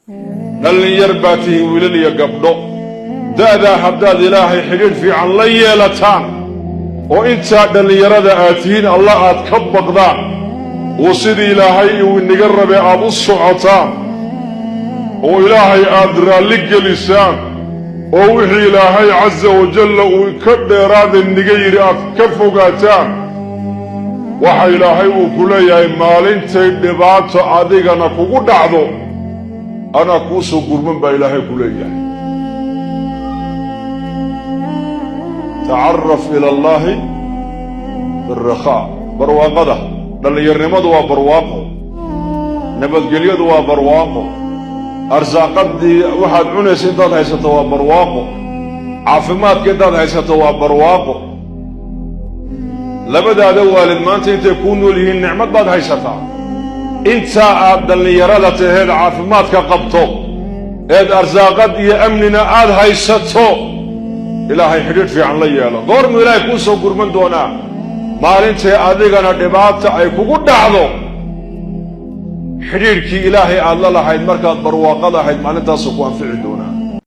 Dhallinyar baa tihiin, wiilal iyo gabdho. Da'daa haddaad Ilaahay xidhiidh fiican la yeelataan oo intaa dhallinyarada aad tihiin Allah aad ka baqdaan oo sidii Ilaahay uu inaga rabay aad u socotaan oo Ilaahay aad raalli gelisaan oo wixii Ilaahay casa wajalla uu ka dheeraada niga yidhi aad ka fogaataan, waxa Ilaahay uu ku leeyahay: maalintay dhibaato adigana kugu dhacdo, anaa kuu soo gurman baa Ilaahay ku leeyahay. Tacaraf ila allaahi birakhaa, barwaaqada. Dhallinyarnimadu waa barwaaqo, nabadgelyadu waa barwaaqo, arsaaqadii waxaad cunaysa intaad haysato waa barwaaqo, caafimaadka intaad haysato waa barwaaqo. Labadaada waalid maanta intay kuu nool yihiin nicmad baad haysataa. Intaa aad dhallinyarada taheed caafimaadka qabto eed arsaaqad iyo amnina aad haysato, Ilaahay xidhiidh fiican la yeelo. Goormuu Ilaahay kuu soo gurman doonaa? Maalintay adigana dhibaata ay kugu dhacdo. Xidhiidhkii Ilaahay aad la lahayd markaad barwaaqada ahayd maalintaasuu ku anfici doonaa.